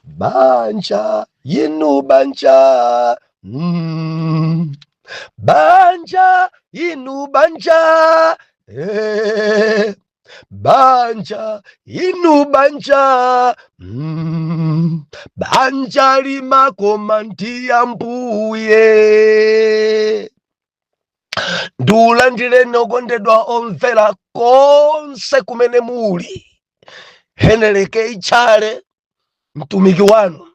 Banja inu banja, banja inu banja, banja inu banja, banja limakoma ndi Ambuye. Ndiulandireni okondedwa omvera konse kumene muli. Henry K Chale, mtumiki wanu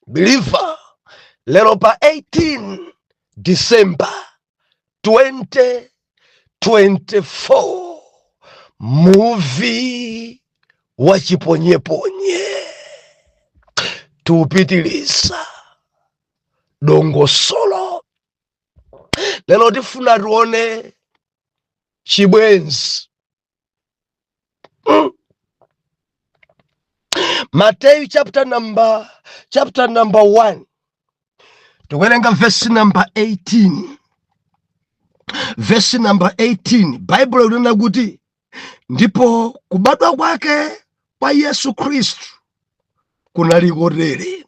believer, lero pa 18 December 2024, muvi wa chiponyeponye tiupitiliza dongosolo. Lero tifuna tione chibwenzi. Mateyu chapter number 1, tikuwerenga verse number 18. Verse number 18, Baibulo likunena kuti, "Ndipo kubadwa kwake kwa Yesu Khristu kunali kotere: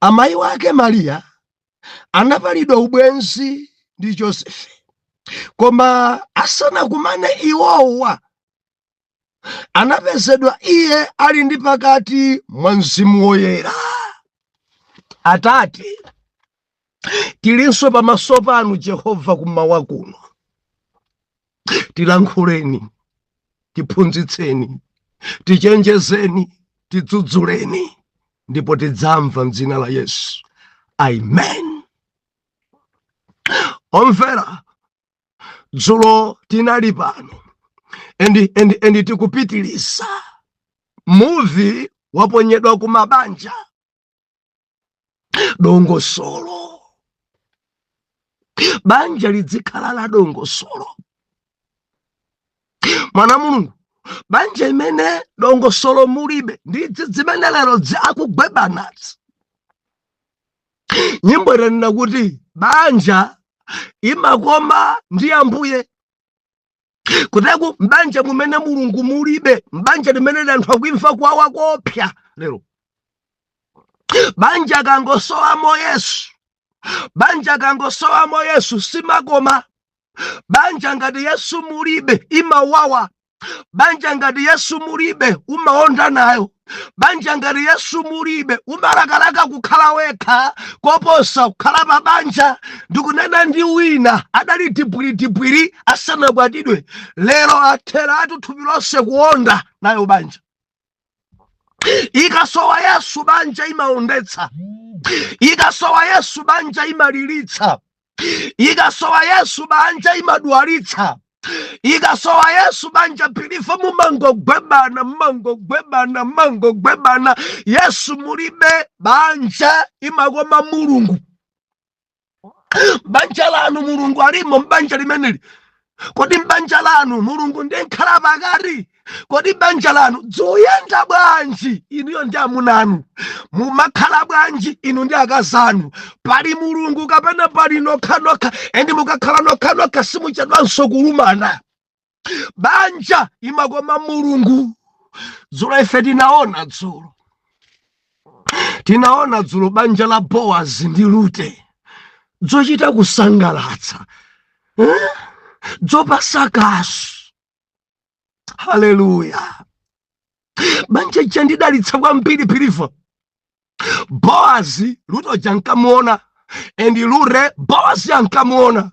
amayi wake Mariya anapalidwa ubwenzi ndi Josefe, koma asanakumane iwowa, anapezedwa iye ali ndi pakati mwa Mzimu Woyera." Atate, tilinso pamaso panu Jehova kummawa kuno. Tilankhuleni, tiphunzitseni, tichenjezeni, tidzudzuleni, ndipo tidzamva mdzina la Yesu, amen. Omvera, dzulo tinali pano and tikupitiliza muvi waponyedwa ku mabanja, dongosolo. Banja lidzikhala la dongosolo, mwana Mulungu. Banja imene dongosolo mulibe ndidzi zimene lero akugwebanazi. Nyimbo itanena kuti banja imakoma ndi Ambuye. Kuteku mbanja mumene Mulungu mulibe, mbanja limene anthu akuimva kuwawa kopya lero. Banja kangosowamo Yesu, banja kangosowamo Yesu simakoma. Banja ngati Yesu mulibe imawawa. Banja ngati Yesu mulibe umaonda nayo. Banja ngati Yesu mulibe umalakalaka kukhala wekha koposa kukhala pa banja. Ndikunena ndi wina adali dibwiridibwiri asanakwatidwe, lero atheratu thupi lonse kuonda nayo. Banja ikasowa Yesu, banja imaondetsa. Ikasowa Yesu, banja imalilitsa. Ikasowa Yesu, banja imadwalitsa. Ikasowa Yesu, banja pilifa mumangogwebana, mumangogwebana, mumangogwebana. Yesu mulibe, banja imakoma Mulungu. Banja lanu Mulungu alimo mbanja limeneli? Kodi mbanja lanu Mulungu ndiye nkhala pakati? Kodi banja lanu dzuyenda bwanji? Inuyo ndi amuna anu mumakhala bwanji? Inu ndi akazi anu, pali Mulungu kapena pali nokhanokha? And mukakhala nokhanokha simuchedwanso kulumana. Banja imakoma Mulungu. Dzulo ife tinaona, dzulo tinaona, dzulo banja la Boazi ndi Rute, dzochita kusangalatsa, eh? Dzopasa kasu. Haleluya! Banja ija ndidalitsa kwambiri pilivo. Boazi, Rute uja ankamuona, and Rute Boazi ankamuona,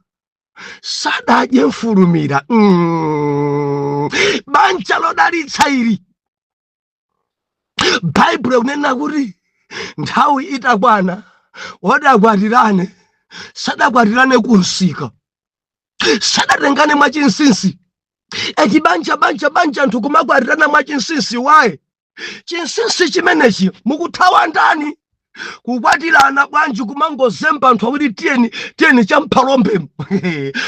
sadadye mfulumira. Banja lodalitsa ili. Baibulo kunena kuti nthawi itakwana wodakwatirane, sadakwatirane kunsika, sadatengane mwachinsinsi. Eti banja, banja, banja, anthu kumakwatirana mwachinsinsi, why? Chinsinsi chimenechi mukuthawa ndani? Kukwatirana bwanji kumangozemba anthu awiri? Tiyeni, tiyeni cha Mphalombemo.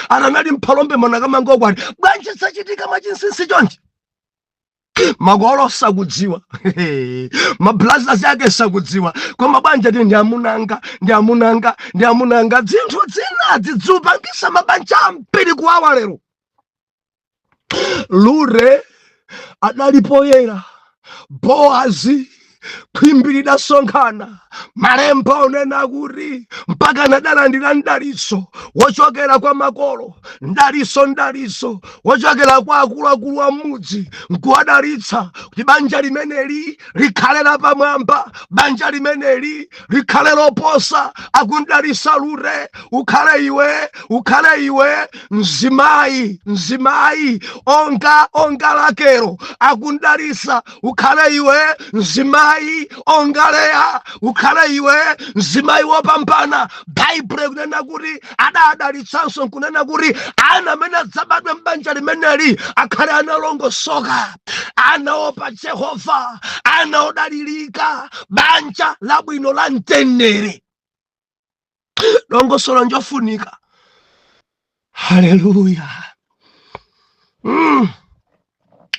Atanali Mphalombemo nakamangokwati bwanji? Sachitika mwachinsinsi chonchi, makolo sakudziwa, mabrothers ake sakudziwa, koma banja ti ndi amunanga, ndi amunanga, ndi amunanga. Zinthu zinazi ziupangisa mabanja ambiri kuwawa lero. Rute adali poyera, Boazi Khwimbi lidasonkhana. Malemba onena kuti mpaka nadalandira mdalitso wochokera kwa makolo, mdalitso wochokera kwa akuluakulu a mudzi, nkuwadalitsa kuti banja limeneli likhale lapamwamba, banja limeneli likhale loposa. Akundalitsa Rute, ukhale iwe, ukhale iwe mzimayi onga Rakelo. Akundalitsa, ukhale iwe mzimayi onga Leya, ukhale iwe mzimayi wopambana. Baibulo kunena kuti adadalitsanso, nkunena kuti ana amene adzabadwe m'banja limeneli akhale analongosoka, ana opa Jehova, ana odalirika, banja labwino la mtendere. Dongosolo njofunika. Haleluya!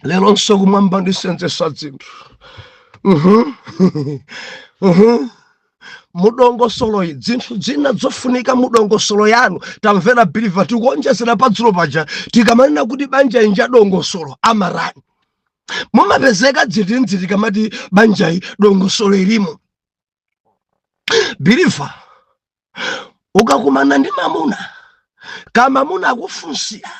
Lero nso kumwamba ndisenzesa dzinthu. Mudongosolo dzinthu zina zofunika mudongosolo yanu. Tamvera believer, tikuonjezera padzulo paja tikamanena kuti banja inja dongosolo amarani mumapezeka dzitinzi. Tikamati banjayi dongosolo ilimo, believer, ukakumana ndi mamuna, kamamuna akufunsira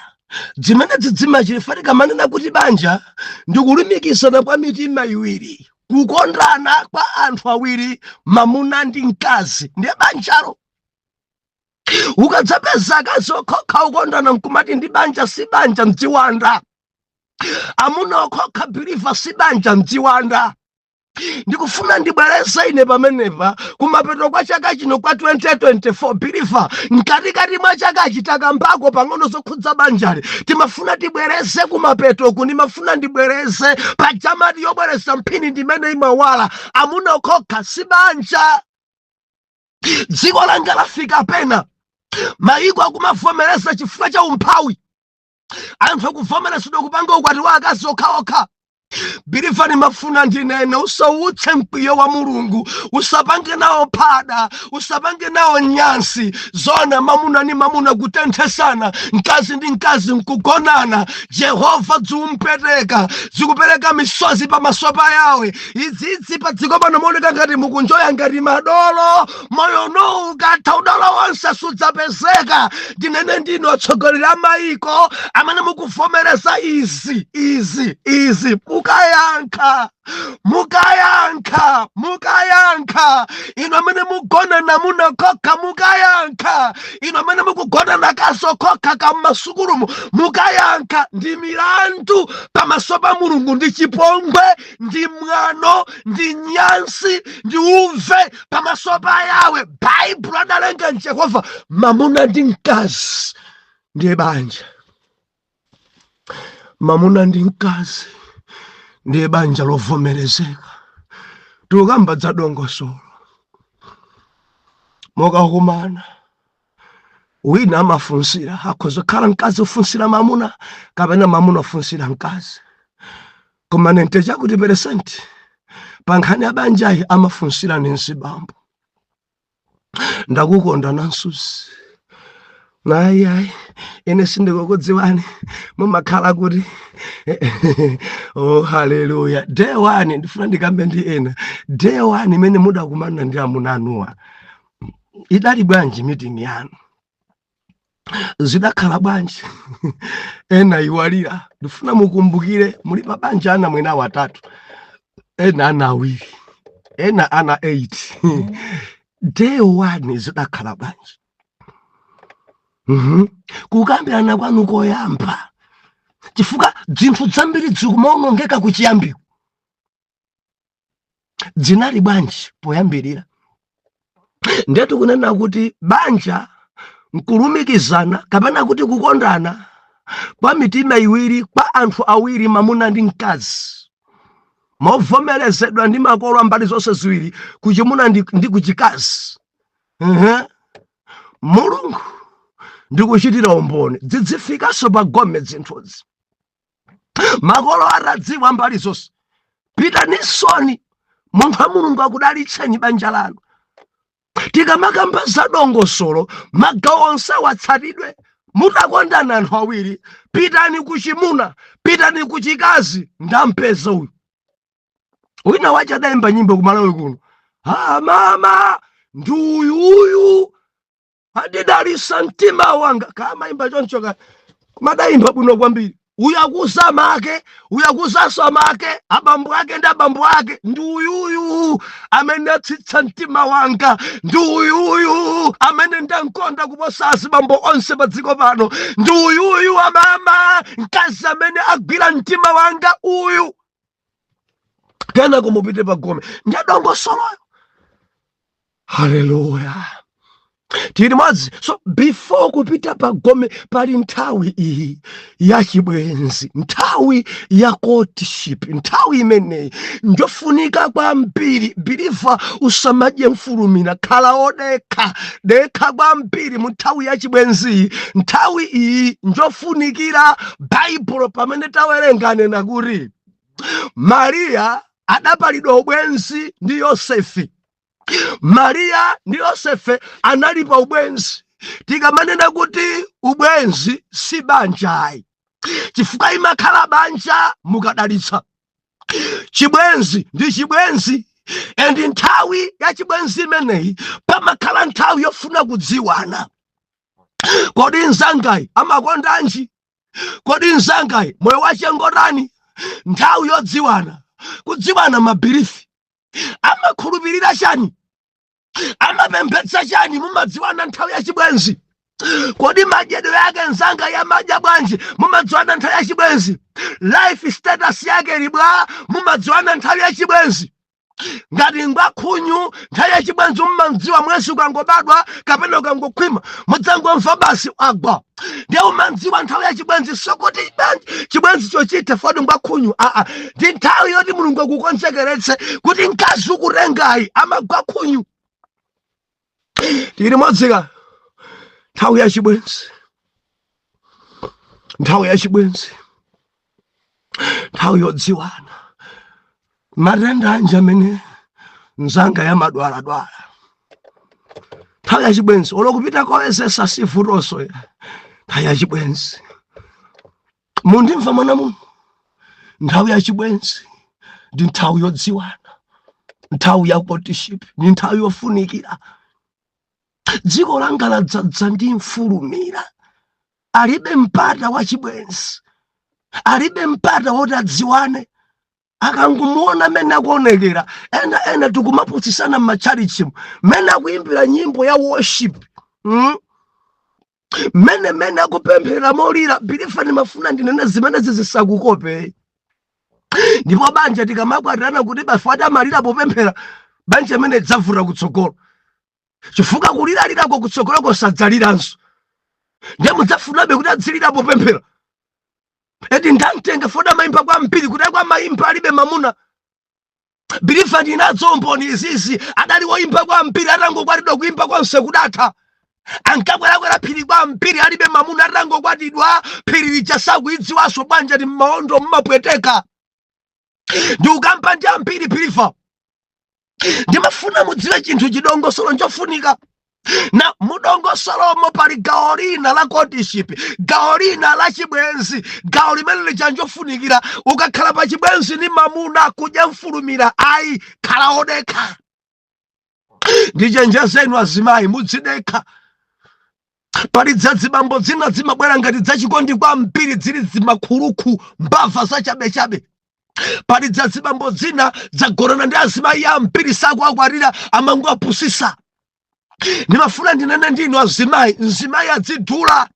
zimene dzidzimachita. Tikamanena kuti banja ndikulumikizana kwa mitima iwiri, kukondana kwa anthu awiri, mamuna ndi mkazi, ndiye banjalo. Ukadzapeza akazi okhokha ukondana nkumati ndi banja, si banja, mdziwanda. Amuna okhokha, believer, si banja, mdziwanda. Ndikufuna ndibwereze ine pamenepa kumapeto kwa chaka chino kwa 2024, believer. Mkatikati mwa chakachi takambako pang'ono zokhudza banjali. Timafuna tibwereze kumapetoku, ndimafuna ndibwereze pajamati yobwereza mphini ndimene imawala. Amuna okhokha si banja. Dziko langa lafika pena mayiko akumavomereza chifukwa cha umphawi, anthu akuvomerezedwa kupanga ukwati wa akazi okhaokha. Believer, ndimafuna ndinene, usawutse mkwiyo wa Mulungu, usapange nawo phada, usapange nawo nyansi. Zona mamuna ni mamuna kutenthesana, mkazi ndi mkazi nkugonana, Jehova ziumpeteka, zikupereka misozi pamaso pa Yawe. Idzidzi pa dziko pano maoneka ngati mukunjoya ngati madolo, moyo uno ukatha udolo wonse sudzapezeka. Ndinene ndinu atsogoleri a mayiko amene mukuvomereza izi, izi, izi, mukayankha, mukayankha, mukayankha. Inu amene mugona namuna kokha, mukayankha. Inu amene mukugona nakaso kokha kam'masukulumu, mukayankha. Ndi milandu pamaso pa Mulungu, ndi chipongwe, ndi mwano, ndi nyansi, ndi uve pamaso pa Yawe. Baibulo adalenga Jehova mamuna ndi mkazi ndiye banja, mamuna ndi mkazi ndiye banja lovomerezeka. Tikukamba za dongosolo. Mokakumana wina amafunsira, akhoza kukhala mkazi ufunsira mamuna kapena mamuna ufunsira mkazi, koma 90 chakuti percent pa nkhani ya banjayi amafunsira ni mzibambo. Ndakukonda nansuzi. Ayi, ayi, ine sindikukudziwani, mumakhala kuti? Oh, haleluya! Day one, ndifuna ndikambe ndi ena. Day one imene mudakumana ndi amuna anuwa, idali bwanji? Meeting yanu zidakhala bwanji? Ena iwalira. Ndifuna mukumbukire, muli pa banja, ana mwina watatu, ena ana awiri, ena ana 8. Day one zidakhala bwanji? Kukambirana kwanu koyamba, chifukwa zinthu zambiri zikumaonongeka kuchiyambiko. Zinali bwanji poyambirira? Ndetu kunena kuti banja nkulumikizana kapena kuti kukondana kwa mitima iwiri, kwa anthu awiri, mamuna ndi mkazi, movomerezedwa ndi makolo ambali zonse ziwiri, kuchimuna ndi kuchikazi. Mulungu ndikuchitira umboni, zidzifikanso pa gome zinthuzi makolo atadziwa mbali zonse. Pitanisoni, munthu wa Mulungu akudalitseni banja lanu. Tikamakamba za dongosolo, magawo onse watsatidwe. Mutakondana anthu awiri, pitani kuchimuna, pitani kuchikazi, ndampeza uyu. Wina wache adayimba nyimbo kumalawi kuno, "Ah, mama ndi uyuyu adidalisa mtima wanga." Kama imba choncho ka madayimba bwino kwambiri. Uyu akuza make, uyu akuzanso make, abambo ake ndi abambo ake. Ndi uyuyu amene atsitsa mtima wanga, ndi uyuyu amene ndankonda kuposa azibambo onse pa dziko pano, ndi uyuyu amama, mkazi amene agwira mtima wanga uyu. Kenako mupite pagome, ndiyadongosoloyo. Haleluya, tili modzi. So before kupita pagome pali nthawi iyi yachibwenzi, nthawi ya courtship. Nthawi imeneyi njofunika kwambiri. Believer, usamadye mfulumira, khala odekha, dekha kwambiri mu nthawi yachibwenziyi. Nthawi iyi njofunikira. Baibulo pamene tawerenga nena kuti Mariya adapalidwa ubwenzi ndi Yosefe. Mariya ndi Yosefe anali pa ubwenzi. Tikamanena kuti ubwenzi si banjayi, chifukwa imakhala banja mukadalitsa. Chibwenzi ndi chibwenzi, and nthawi ya chibwenzi imeneyi pamakhala nthawi yofuna kudziwana. Kodi mzangayi amakondanji? Kodi mzangayi moyo wache ngotani? Nthawi yodziwana, kudziwana ma belief, amakhulupirira chani, amapembedza chani, mumadziwana nthawi ya chibwenzi. Kodi madyedwe yake mzanga yamadya bwanji? Mumadziwana nthawi ya chibwenzi. Life status yake libwa? Mumadziwana nthawi ya chibwenzi. Ngati ngwakhunyu, nthawi ya chibwenzi mumadziwa. Mwezi ukangobadwa kapena ukangokhwima, mudzangomva basi agwa, ndiye umadziwa nthawi ya chibwenzi. Sokuti chibwenzi chochita fodi ngwakhunyu, aa, ndi nthawi yoti Mulungu akukonzekeretse kuti mkazi ukutengayi amagwa khunyu. Tili modzika. Nthawi ya chibwenzi, nthawi ya chibwenzi, nthawi yodziwana matenda anje amene mzanga yamadwaladwala. Nthawi ya chibwenzi, olo kupita koyezesa sivutonso. Nthawi ya chibwenzi, mundimva mwana muno, nthawi ya chibwenzi ndi nthawi yodziwana, nthawi ya courtship ndi nthawi yofunikira. Dziko langa ladzadza ndi mfulumira, alibe mpata wa chibwenzi, alibe mpata woti adziwane. Akangomuona amene akuonekera, ena ena tikumaputsisana m'matchalichimu mmene akuimbira nyimbo ya worship, mmene mmene akupemphera molira. Believer, ndimafuna ndinene zimenezi zisakukope. Ndipo banja tikamakwatirana kuti bafati amalira popemphera, banja imene idzavuta kutsogolo, chifukwa kuliralirako kutsogoloko sadzaliranso. Ndiye mudzafunabe kuti adzilira popemphera. Eti ndamtenga fodi amayimba kwambiri, kuti akwamayimba alibe mamuna. Believer, ndinadzo mboni izizi. Adali woyimba kwambiri, atangokwatidwa kuimba konse kudatha. Ankakwerakwera phiri kwambiri, alibe mamuna. Atangokwatidwa, phiri lija sakuidziwanso. Banja ndi m'maondo mmapweteka, ndi ukamba ndi ambiri. Believer, ndimafuna mudziwe chinthu, chidongosolo nchofunika. Na mudongosolomo pali gawo lina la courtship, gawo lina la chibwenzi. Gawo limene lija njofunikira. Ukakhala pa chibwenzi ndi mamuna, kudya mfulumira ayi, khala odekha. Ndichenjezenu azimayi, mudzidekha. Pali dzadzibambo dzina zimabwera ngati dzachikondi kwambiri, zili zimakhulukhu, mbava zachabechabe. Pali dzadzibambo dzina dzagonana ndi azimayi ambiri, sakuakwatira, amangoapusisa. Ndimafuna ndinene ndinu azimayi, mzimayi adzidula,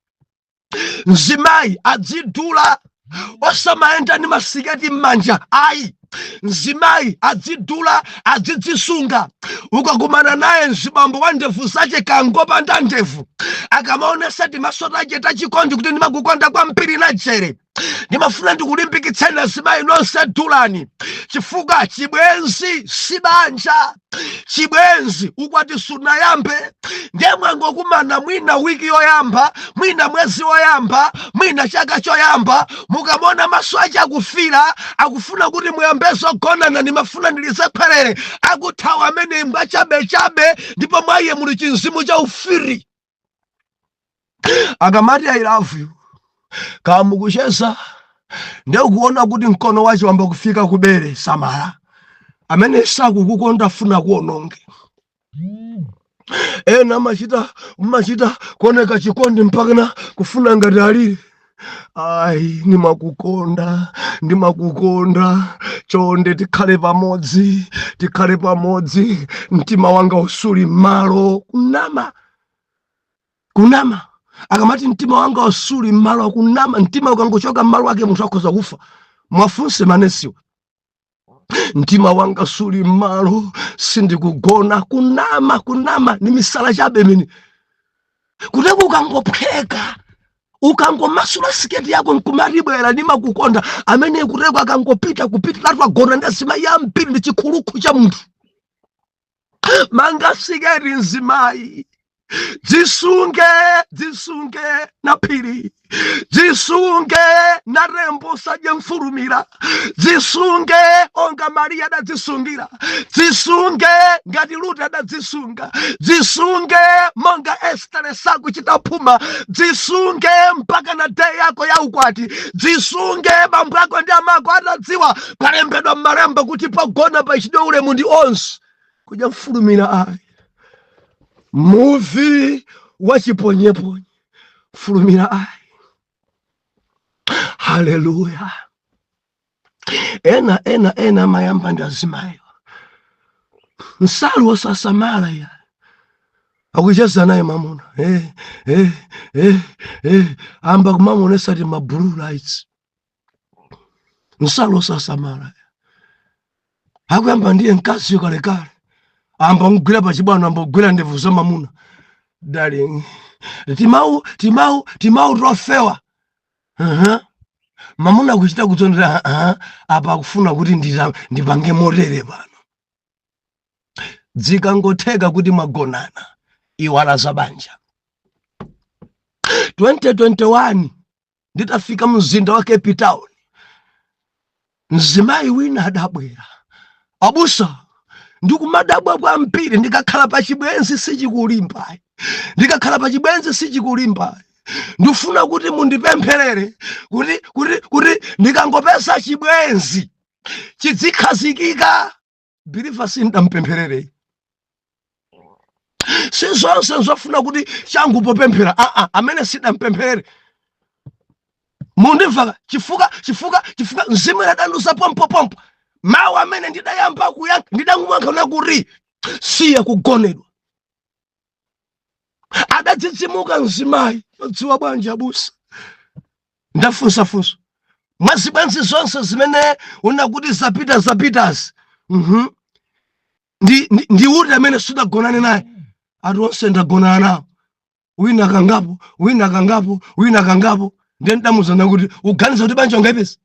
mzimayi adzidula, osamayenda ndi masiketi m'manja ayi. Mzimayi adzidula, adzidzisunga. Ukakumana naye mzibambo wa ndevu zache kangopanda ndevu, akamaonesa timaso tache tachikondi kuti ndimakukonda kwambiri na jere. Ndimafuna ndikulimbikitseni azimayi nonse, dulani, chifukwa chibwenzi si banja. Chibwenzi, ukwati sunayambe. Ndiye mwangokumana mwina wiki yoyamba, mwina mwezi woyamba, mwina chaka choyamba, mukamona maso ache akufira, akufuna kuti muyambe zogonana. Ndimafuna ndilizekhwerere, akuthawa amene imbwa chabechabe, ndipo mwa iye muli chinzimu cha ufiri. Akamati "I love you", kamukucheza, ndekuona kuti mkono wache wamba kufika kubere, samala. Amene sakukukonda afuna kuononge. Ena amachita kuoneka chikondi mpakana kufuna ngati alire. Ayi, ndimakukonda, ndimakukonda, chonde tikhale pamodzi, tikhale pamodzi, mtima wanga usuli m'malo. Kunama, kunama. Akamati mtima wanga usuli m'malo, akunama. Mtima ukangochoka m'malo ake, munthu akhoza kufa. Mwafunse manesiwa. Mtima wanga suli m'malo, sindikugona. Kunama, kunama, ni misala chabe imene kuteko. Ukangopheka, ukangomasula siketi yako nkumati, "Bwera, ndimakukonda," amene kuteko akangopita kupitiratu, agona ndi azimayi ambiri. Ndi chikhulukhu cha munthu. Manga siketi, mzimayi, dzisunge, dzisunge na phiri, dzisunge na rembo, sadye mfulumira. Dzisunge onga Mariya adadzisungira, dzisunge ngati Rute adadzisunga, dzisunge monga Estere sakuchita phuma. Dzisunge mpaka na day yako ya ukwati. Dzisunge bambo ako ndi amako atadziwa. Palembedwa m'malemba kuti pogona pachidwe ulemu ndi onse. Kudya mfulumira ayi, muvi wachiponyeponye, fulumira ayi. Haleluya! Ena amayamba ndi azimayo, nsalu osasamala ya akucheza naye mamuna, amba kumamuonesa ti ma blue lights, nsalu osasamala. Akuyamba ndiye mkaziyo kalekale, amba mugwira pachibwano, amba kugwira ndevu za mamuna. "Darling," timau timau timau tofewa. Mamuna kuchita kudzondera, apa akufuna kuti ndipange motere pano. Dzikangotheka kuti mwagonana, iwala za banja. 2021 nditafika mzinda wa Cape Town, mzimayi wina adabwera, "Abusa, ndikumadabwa kwambiri, ndikakhala pa chibwenzi sichikulimba, ndikakhala pa chibwenzi sichikulimba. Ndifuna kuti mundipempherere kuti ndikangopeza chibwenzi chidzikhazikika." Believer, sindampempherere. Si zonse zofuna kuti changu popemphera. Aa, amene sidampempherere, mundimva? Chifukwa mzimu adadanduza pompopompo. Mawu amene ndidayamba kuyankha, ndidamuyankha kuti, "Siya kugonedwa." Adadzidzimuka mzimayi, "Madziwa bwanji, abusa?" Ndafunsafunsa, "Mwazibwenzi zonse zimene unakuti zapita zapitazi, ndi uti amene sudagonane naye?" Ati, "Onse ndagonana nawo, wina kangapo, wina kangapo, wina kangapo." Ndiye ndamuzana kuti, "Uganiza kuti banja ungaipeza?"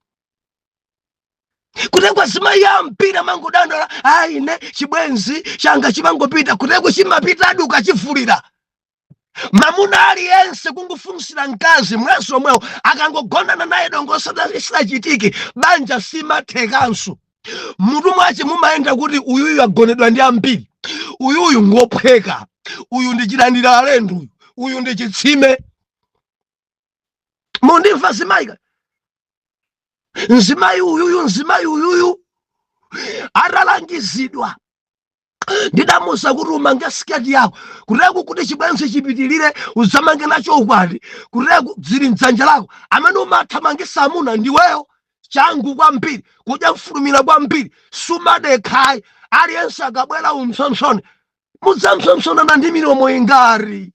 Kutengwa zimayi ambiri amangodandaula, "Ayi, ine chibwenzi changa chimangopita." Kutengwa chimapitadi ukachivulira. Mamuna aliyense kungofunsira mkazi mwezi omwewo akangogonana naye, dongo sidachitike, banja simathekanso. Mutu mwache mumayenda kuti uyuyu agonedwa ndi ambiri, uyuyu ngophweka, uyu ndi chilandira alendo, uyu uyu ndi chitsime. Mundimva zimayika mzimayi uyuyu? Mzimayi uyuyu atalangizidwa, ndidamuza kuti, "Umange siketi yako kuteku kuti chibwenzi chipitilire, uzamange nacho ukwati. Kuteku zili mdzanja lako. Amene umathamangisa amuna ndiweyo, changu kwambiri, kudya mfulumira kwambiri, sumadekhayi. Aliyense akabwera umsomsone, mudzamsomsonana ndi milomo ingari.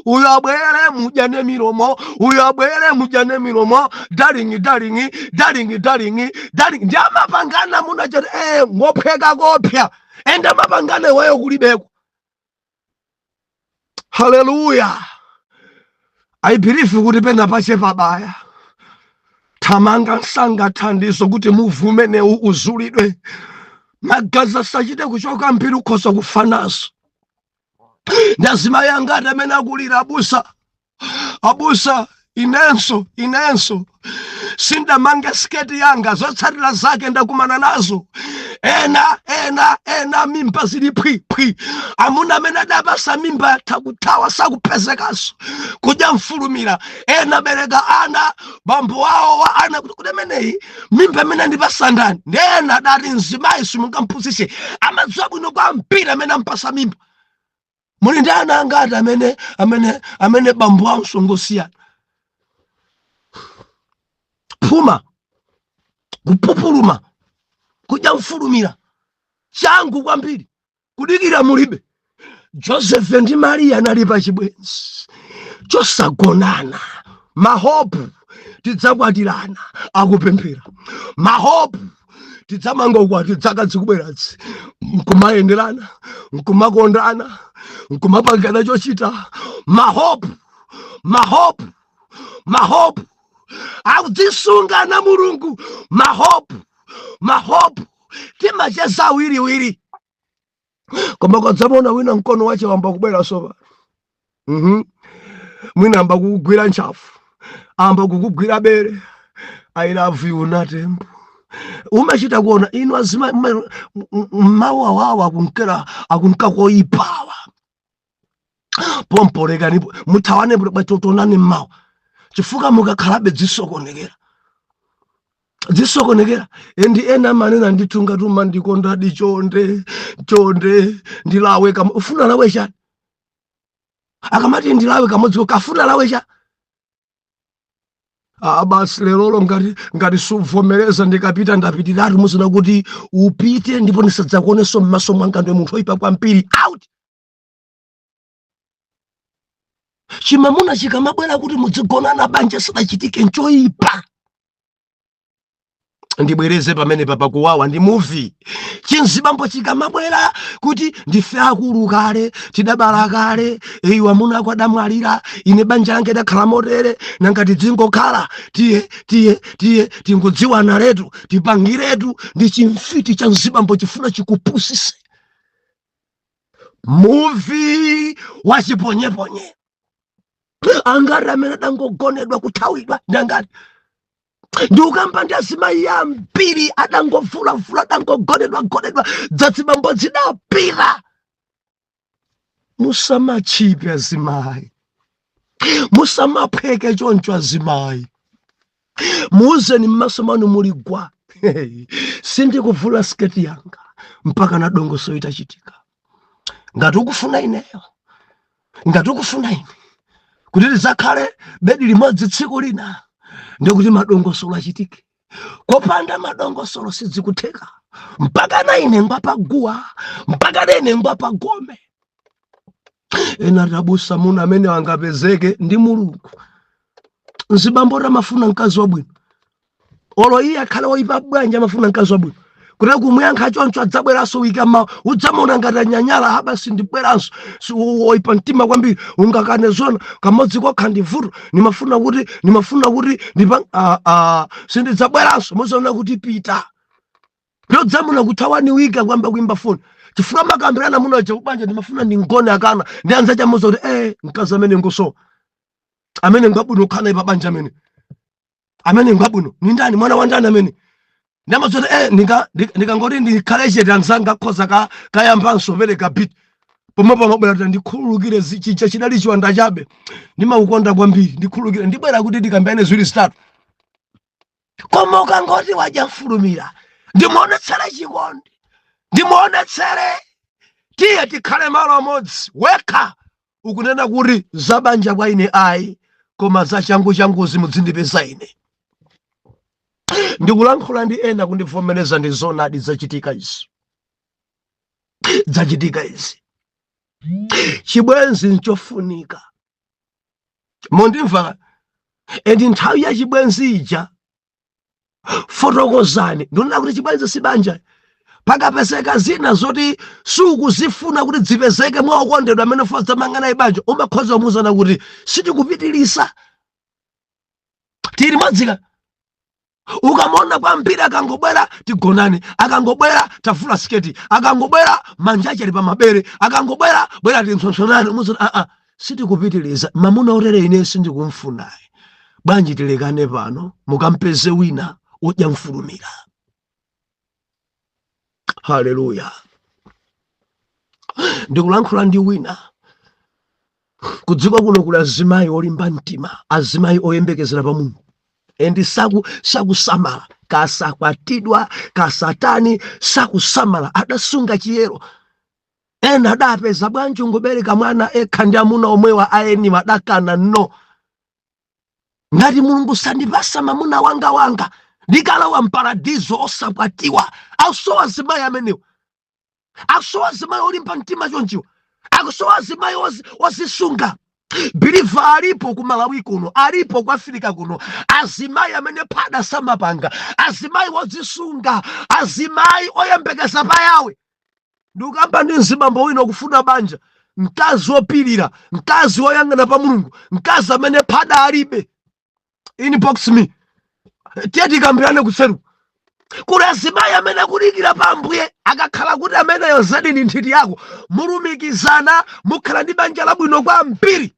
Uyo abwere, mudyane milomo, uyo abwere, mudyane milomo, darling, darling, darling, darling, darling." Ndi amapangana munachoti ngophweka kopya, ende amapangana iweyo kulibeko. Haleluya! I believe kuti pena pache pabaya. Thamanga msanga thandizo kuti muvi umenewu uzulidwe, magazi asachite kuchoka mbiri, ukhoza kufa nazo. Ndi azimayi angati amene akulira, "Abusa, abusa, inenso sindamange siketi yanga, zotsatira zake ndakumana nazo." Ena ena ena Za mimba zili phwiphwi. Amuna amene adapasa mimba atha kuthawa, sakupezekanso. Kudya mfulumira. Ena abereka ana, bambo awo wa ana kuti kuti ameneyi mimba imene andipasa ndani? Ndi ena adati mzimayi simungamphunzitse, amadziwa bwino kwambiri amene ampasa mimba. Muli ndi ana angati amene bambo awo songosiyana? Phuma, kupupuluma, kudya mfulumira, changu kwambiri, kudikira mulibe. Joseph ndi Mariya anali pa chibwenzi chosagonana. Mahopu tidzakwatirana, akupemphera. Mahopu tidzamanga ukwati dzaka zikubweradzi, nkumayenderana, nkumakondana, nkumapangana chochita. Mahopu, mahopu, mahopu akudzisunga na Mulungu. Mahopu, mahopu timacheza awiriwiri, koma ukadzamona wina mkono wache wamba kubwera sopa, Mwina amba kukugwira ntchafu, amba kukugwira bere, "I love you," natembo umachita kuona inu azima mawu awawa akunkera, akunka koyipawa. Pompo muthawane, bwatotonani mmawa, chifukwa mukakhalabe dzisokonekera, dzisokonekera. Endi ena amanena ndithu, "Ngati umandikondadi, chonde chonde ndilawe kam." Ufuna lawe chani? Akamati ndilawe kamodzi, kafuna lawe cha? Ah, basi lerolo ngati suvomereza, ndikapita ndapitiratu. Muzina kuti upite ndipo ndisadzakuonenso m'maso mwanga, ndiwe munthu oyipa kwambiri, out. Chimamuna chikamabwera kuti mudzigonana banja sadachitike, nchoyipa. Ndibwereze pamene papakuwawa ndi muvi. Chinzibambo chikamabwera kuti ndife akulu kale, tidabala kale, iwe amuna ako adamwalira, ine banja lange dakhala motere, nanga tidzingokhala, tiye tiye tiye tingodziwana letu, tipangiretu. Ndi chimfiti cha mzibambo, chifuna chikupusise. Muvi wachiponyeponye. Angati amene adangogonedwa, kuthawidwa? Ndi angati? Ndikukamba ndi azimayi ambiri adangovulavula, adangogonedwa gonedwa, dzadzibambo zidapita. Musamachipe azimayi, musamaphweke choncho azimayi. Muuzeni m'maso mwanu muli gwa, "Sindikuvula sketi yanga mpaka na dongosolo itachitika. Ngati ukufuna ineyo, ngati ukufuna ine kuti tidzakhale bedi limodzi tsiku lina, ndikuti madongosolo achitike. Kopanda madongosolo sidzikutheka. Mpaka na ine ngwapaguwa, mpaka na ine ngwapagome." Ena tabusa muna amene angapezeke ndi Mulungu. Mzibambo amafuna mkazi wabwino, olo iye akhale woyipa bwanji, amafuna mkazi wabwino. Kuti kumuyankha choncho, adzabweranso wiki mawa, udzamuona ngati anyanyala, "Basi ndibweranso." Woyipa mtima kwambiri, ungakane zona kamodzi kokha ndi vuto. Nimafuna kuti ndipa sindidzabweranso. Muzaona kuti pita yodzamuna kuthawani wiki, akwamba kuimba foni chifukwa makambirana muno aja kubanja, "Ndimafuna ndingone, akana." Ndi anzacha muza kuti mkazi amene ngosowa, amene ngwabwino kukhala naye pa banja, amene ngwabwino ni ndani? Mwana wa ndani amene? Ndamazoti ndikangoti ndikhale chete, anzanga akhoza kayambanso pereka bit pomwe pamabwera kuti, "Ndikhululukire, chija chidali chiwanda chabe, ndimakukonda kwambiri, ndikhululukire, ndibwera kuti ndikambane ziwiri zitatu." Koma ukangoti wadya mfulumira, "Ndimuonetsere chikondi, ndimuonetsere, tiye tikhale malo amodzi," wekha ukunena kuti zabanja kwa ine ayi, koma za changu changuzi mudzindipeza ine. Ndikulankhula ndi ena kundivomereza, ndi zonadi, zachitika izi, zachitika izi. Chibwenzi nchofunika, mundimva? Endi nthawi ya chibwenzi ija fotokozani. Ndionena kuti chibwenzi si banja. Pakapezeka zina zoti sukuzifuna kuti zipezeke mwa okondedwa amene fozamangana ibanja, umakhoza kumuzana kuti sitikupitilisa, tili modzika. Ukamona kwambiri akangobwera tigonane, akangobwera tavula siketi, akangobwera manja achali pa mabere, akangobwera bwera tinsonsonane, umuzana, "Aa, sitikupitiliza. Mamuna otere ine sindikumfunayi. Bwanji tilekane pano, mukampeze wina odya mfulumira." Haleluya! Ndikulankhula ndi wina kudziko kuno, kuli azimayi olimba mtima, azimayi oyembekezera pa Mulungu, and sakusamala kasakwatidwa kasatani, sakusamala, adasunga chiyero. Ena adapeza bwanji ungobereka mwana ekha ndi amuna omwewa aeniwa, adakana: "No, ngati Mulungu sandipasa mamuna wanga wanga, ndikalowa mparadizo osakwatiwa." Akusowa azimayi amenewa, akusowa azimayi olimba mtima chonchiwa, akusowa azimayi ozisunga. Believer alipo ku Malawi kuno, alipo ku Afirika kuno, azimayi amene phada samapanga, azimayi ozisunga, azimayi oyembekeza pa Yawe. Ndikukamba ndi mzibambo wina kufuna banja, mkazi wopirira, mkazi woyang'ana pa Mulungu, mkazi amene phada alibe, inbox me, tiye tikambirane kuseru. Kuli azimayi amene akudikira pa Ambuye. Akakhala kuti ameneyo zedi ni nthiti yako, mulumikizana, mukhala ndi banja labwino kwambiri.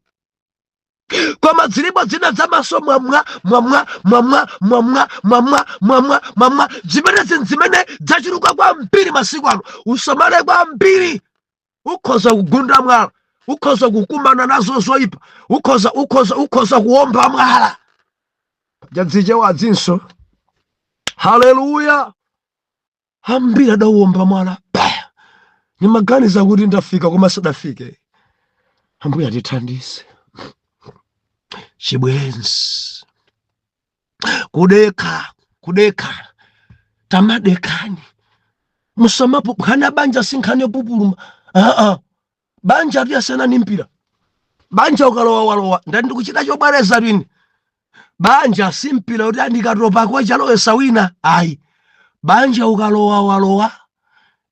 Koma zilipo zina zamaso mwamwa mwamwa mwamwa mwamwa mwamwa mwamwa mwamwa, zimene zimene zachuluka kwambiri masiku ano. Usamale kwambiri, ukhoza kugunda mwala, ukhoza kukumana nazo zoyipa, ukhoza kuwomba mwala jadzichewa adzinso. Haleluya! Ambiri adawomba mwala. Bah! Nimaganiza kuti ndafika, koma sadafike. Ambuye atithandize. Chibwenzi, kudekha, kudekha, tamadekani, musamapo nkhani ya banja si nkhani yopupuluma. Aa, banja liyasiyana ni mpira. Banja ukalowa walowa. Ndati ndikuchita chobwereza lini, banja si mpira kuti andikatopako chalowesa wina, ayi. Banja ukalowa walowa,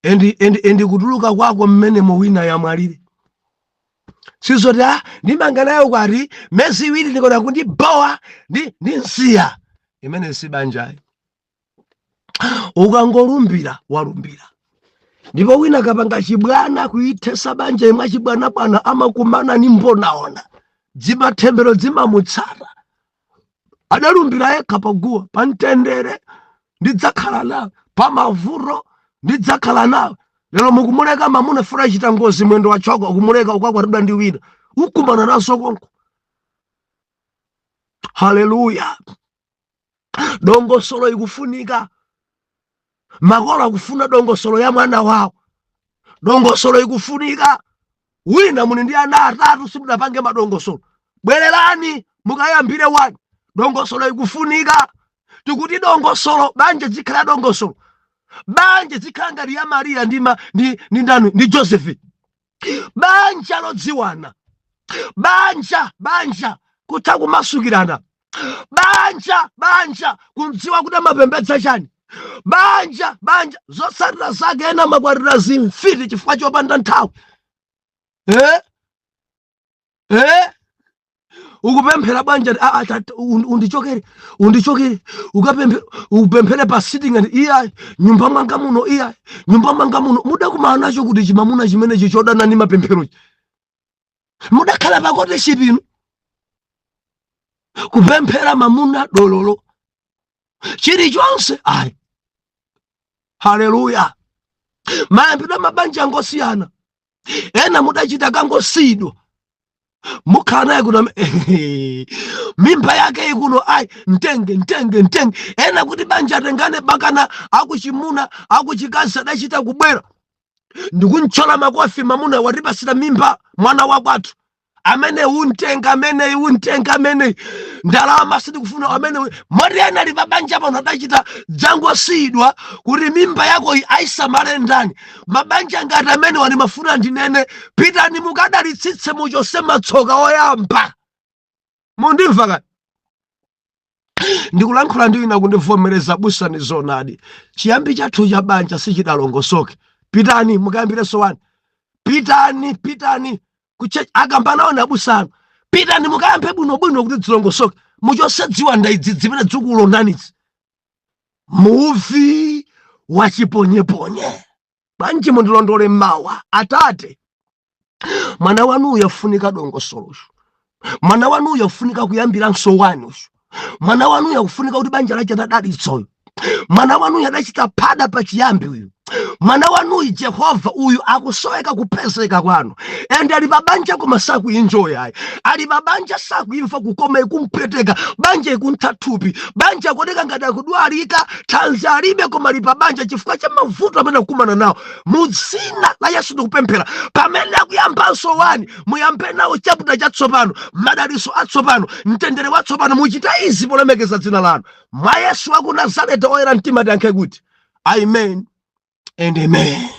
and kutuluka kwako mmenemo wina yamwalire. Sizoti a ndimanga nayo kwati mezi 2 ndikona kundibowa ndi nsiya, imene si banjayi. Ukangolumbira walumbira. Ndipo wina kapanga chibwana kuithesa banja imwe chibwanabwana, amakumana ni mbonaona, dzimathembero dzimamutsata. Adalumbira yekha paguwa: "Pa mtendere ndidzakhala nawe, pa mavuto ndidzakhala nawe." Lero mukumuleka mamuna funa chita ngozi, mwendo wachoka, ukumuleka ukakwatidwa ndi wina, ukumana nazo konko. Haleluya! Dongosolo ikufunika. Makolo akufuna dongosolo ya mwana wawo, dongosolo ikufunika. Wina muli ndi ana atatu, simudapange madongosolo, bwererani mukayambire wani. Dongosolo ikufunika. Tikuti dongosolo, banja zikhala dongosolo, banja zikhala ngati ya Mariya ndi ndani, ndi Josefi, banja lodziwana, banja kutha kumasukirana, banja kumdziwa kuti amapembedza chani, banja zotsatira zake ena makwatira zimfiti chifukwa chopanda nthawi. Eh? Eh? Ukupemphera banja, ah, ah, undichokere, undichokere, ukapemphe, upemphere pa sitting and iya nyumba mwanga muno, iya nyumba mwanga muno. Mudakumana nacho kuti chimamuna chimenechi chodana ndi mapempherochi, mudakhala pakote chipinu kupemphera mamuna dololo chilichonse ayi. Haleluya! Mayambidwe mabanja angosiyana. Ena mudachita kangosiyidwa, mukhala naye kuno, mimba yake ikuno, ayi, mtenge, mtenge, mtenge. Ena kuti banja atengane bakana akuchimuna akuchikazi adachita kubwera ndikunchola makofi: "Mamuna watipasira mimba mwana wakwathu amene untenga, amene untenga, amene ndalama sitikufuna amene." Moti ena ali pabanja pano adachita dzangosiyidwa kuti mimba yako iyi ayisamale ndani? Mabanja ngati amene wani mafuna ndinene, pitani mukadalitsitse, muchose matsoka oyamba. Mundimva kani? Ndikulankhula ndi wina kundivomereza: "Busa, ni zonadi, chiyambi chathu cha banja sichidalongosoke." Pitani mukayambirenso wani. Pitani, pitani kuche akamba nawo nabusanu, pitani mukayambe bwinobwino kuti zilongosoke, muchose dziwanda idzi zimene dzikulondanizi, muvi wachiponyeponye. Bwanji mundilondole mawa? Atate, mwana wanuyo afunika dongosolocho, mwana wanuyo afunika kuyambiranso wanucho, mwana wanuyo akufunika kuti banja lache adadalitsoyo, mwana wanuyo adachita phada pachiyambi uyu. Mwana wanuyi, Jehova, uyu akusoweka kupezeka kwanu. And ali pabanja koma sakuenjoya ayi. Ali pabanja, sakuimva kukoma, ikumpweteka banja, ikuntha thupi banja, akuoneka ngati akudwalika, thanzi alibe, koma ali pabanja chifukwa cha mavuto amene akukumana nawo. Mu dzina la Yesu ndikupemphera, pamene akuyambanso 1, muyambe nawo chapter chatsopano, madalitso atsopano, mtendere watsopano. Muchita izi polemekeza dzina lanu. Mwa Yesu wa ku Nazareti, oyera mtima tiyankhe kuti amen and amen.